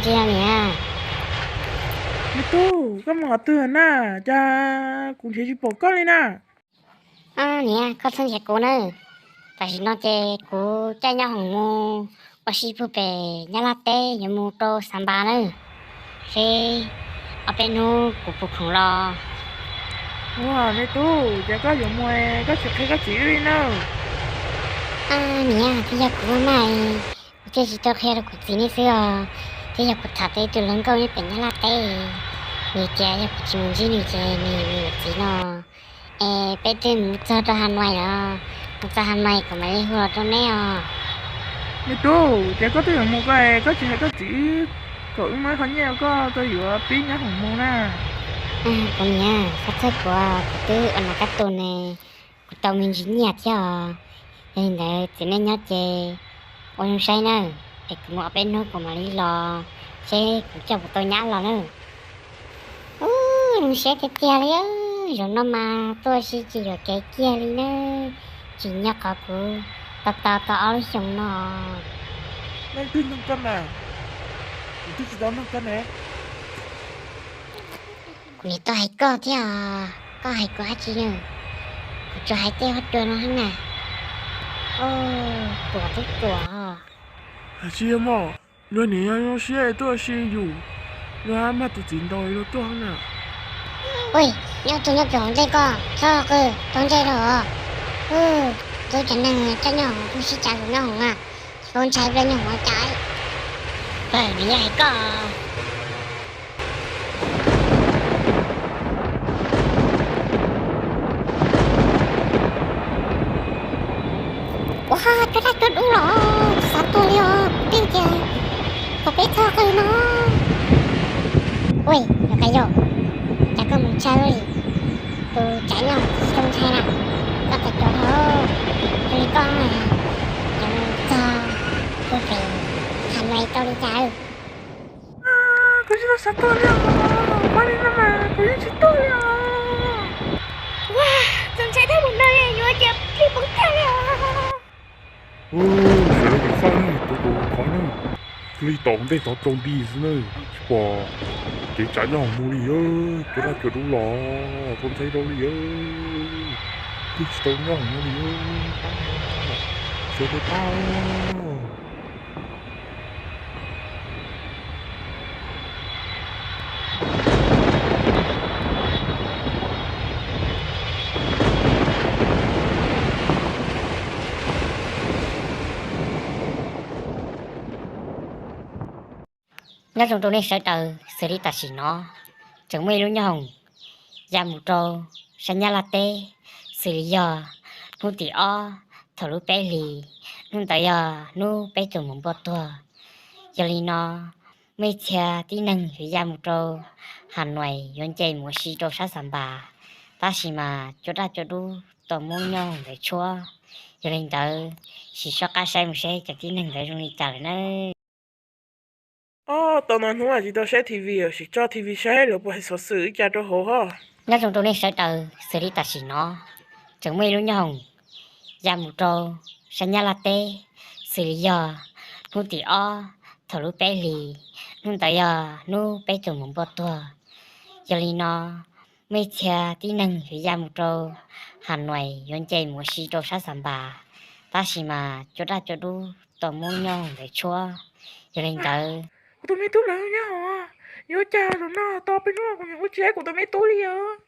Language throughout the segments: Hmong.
Tsis yog niam. Me tub, koj mus qhov twg na? Cas kuv nrhiav tsis pom koj li na. Niam, koj txhob nrhiav kuv nawb. Tam sim no ces kuv caij nyab hoom mus ua si puag pem Nyab Laj teb, yuav mus rau Xav Npas nawb. Seb ob peb hnub kuv puas khoom los. Ua, me tub, cas koj yuav mus koj tsis qhia koj txiv wb li na? Niam, twb yog kuv maj maj, kuv thiaj tsis tau qhia rau kuv txiv nej xwb os. Twb yog kuv tham tau ib tug hluas nkauj nyob pem Nyab Laj teb, nws tias yog kuv tsis mus ntsib nws ces nws yuav mus yuav txiv no. Es peb twb mus txog rau Has Nois lawm, mus txog Has Nois kuv mam li hu los rau neb os. Me tub, ces koj twb yuav mus koj, koj tsis hais koj txiv wb kom wb muab qhov nyiaj rau koj tau yuav pib nyab hoom mus na? Kuv niam, txhob txhawj kuv, kuv twb ua nas kab tus ne, kuv tau me ntsis nyiaj thiab os. Yog li ntawd txiv nej nyob ces ua zoo saib nawb, es kuv mus ob peb hnub kuv mam li los seb kuv coj puas tau nyab los nawb. Ub, zoo siab tiag tiag li, zaum no mas tuaj ua si tsis yuam kev kiag li na, tsim nyog qhov kuv tos tos tau ob lub xyoos no. Leej twg nug koj na? Kuv twb tsis tau nug koj ne. Kuv nim tuaj hais koj thiab os, koj hais kuv dab tsi na? Kuv tsuas hais tej huab cua no xwb na. Ruam twb ruam. Tsis yog mog, luag nim yog zoo siab tuaj ua si yus, luag hab mag tus txiv ntaus luag tuaj na. Ua, nyob tug nyob pem hauv ntej koj txhob qw tau ntej rau os. Ntxub cov neeg tsaib nyab hoom kuj sib cav zus nyab hoom na, tsis paub ntshai pliag nyab hoom ua cas. Pawg nws yog hais koj. Ua, cuab dab cuab dub los xav tuag li os, kuv twb tias kom peb txhob qw no. Ua, yog koj yog, cas koj mus ntshai li, tus tsav nyab hoom tsis zoo ntshai na, koj txawm cuag dhau, zoo li koj yuav mus txog puag pem Has Nois tau li cas? Kuv tsis tau xav tuag li os, pab li no mas kuv yeej tsis tuag li os. Ua, txaus ntshai tag npaum no li, yuav cia plig poob tag li os. Sawv daws ceev faj nawb, tus tus qhov nawb, lig tom ntej tod rau nti xwb nawb, tsis pom kev tsav nyab hoom mus li, cuag dab cuag dub los txaus ntshai rau li, plig tsis tau nyab hoom mus li, sawv daws pab. Nyob zoo rau nej sawv daws, xws li tam sim no tseem muaj ib lub nyab hoom ya mus rau sab Nyab Laj teb, xws li yog hnub tim ob thaum lub peb hlis, hnub ntawd yog hnub peb tug mus npua tuag. Yog li no muaj ib txhia tib neeg yuav ya mus rau Has Nois yuav nce mus ua si rau sab Xas Npas, tab sis mas cua daj cua dub tau muab nyab hoom ntawd tshuab. Yog li ntawd sim soj qab saib mus seb cov tib neeg ntawd zoo li cas lawm nawb. Ob tau no hnub tsis tau saib T V, sim tso T V saib lawv puas hais xov xwm ib cas rau hauv hos. Nyob zoo rau nej sawv daws, xws li tam sim no tseem muaj ib lub nyab hoom ya mus rau sab Nyab Laj teb, xws li yog hnub tim ob thaum lub peb hlis, hnub ntawd yog hnub peb tug mus npua tuag. Yog li no muaj ib txhia tib neeg yuav ya mus rau Has Nois yuav nce mus ua si rau sab Xas Npas, tab sis mas cua daj cua dub tau muab nyab hoom ntawd tshuab. Yog li ntawd, kuv tus me tub lawv nyab hoom, yuav cas zaum no tau peb hnub kuv niam ua tsis saib kuv tus me tub li os.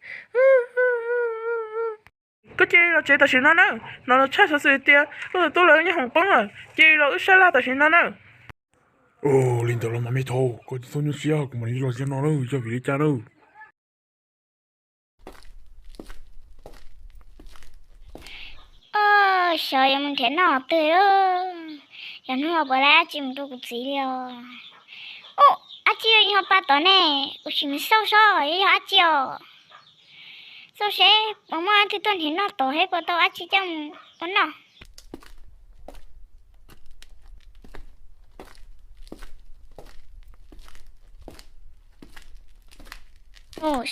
Koj cia li los tsev tam sim no na, no los tshaj xov xwm tias koj tus tub lawv nyab hoom poob lawm, cia li los wb sab laj tam sim no na. Li ntawd los mas me thaub, koj tsis txhob nyuaj siab, kuv mam li los tsev no na, yog vim li cas na. Xyov yuav mus nrhiav noj twg, yog hnub no puas tau dab tsi mus rau kuv txiv li os. Dab tsi ho pa tod ne, kuv sim mus xauj saib yog dab tsi os. Xauj seb puas muaj dab tsi tuaj nrhiav noj tod thiab puas tau dab tsi coj mus ua noj.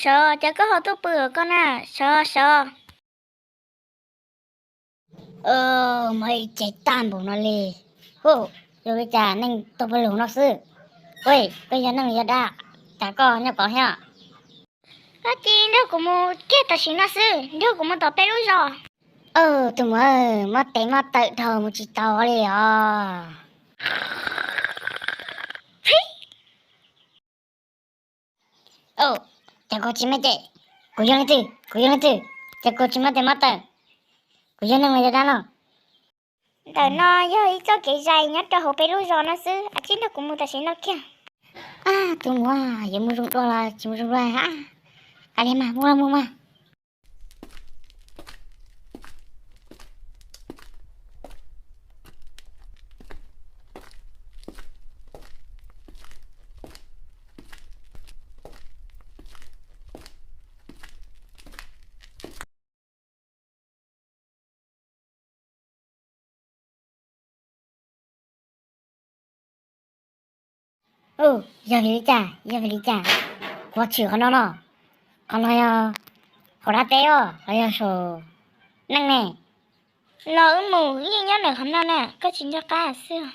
Sov, cas koj ho tuaj pw koj na, sov sov. Muaj ib ce tag npaum no li. Hu, zoo li cas neeg tuaj pw lug no xwb. Koj yog neeg yog dab, cas koj nyob ko thiab? Koj cia nrog kuv mus kiag tam sim no xwb, nrog kuv mus tom peb lub zos. Tus muam, mob tes mob taw dhau mus tsis tau li os. Cas kuv tsis muaj tes, kuv yog leej twg, kuv yog leej twg? Cas kuv tsis muaj tes mob taw, kuv yog neeg los yog dab no? Ntawm no yog ib txoj kev zais nyob rau hauv peb lub zos no xwb, a tsij nrog kuv mus tam sim no kiag. Tus muam, yuav mus zoo dua los tsis mus zoo dua, kav liam mas, mus los mus mas. Yog vim li cas, yog vim li cas kuv tshwm qhov no no? Qhov no yog saum dab teb os los yog saum neej ne? Los wb mus, wb yeej nyob ntawm qhov no na, koj tsis nco qab xwb.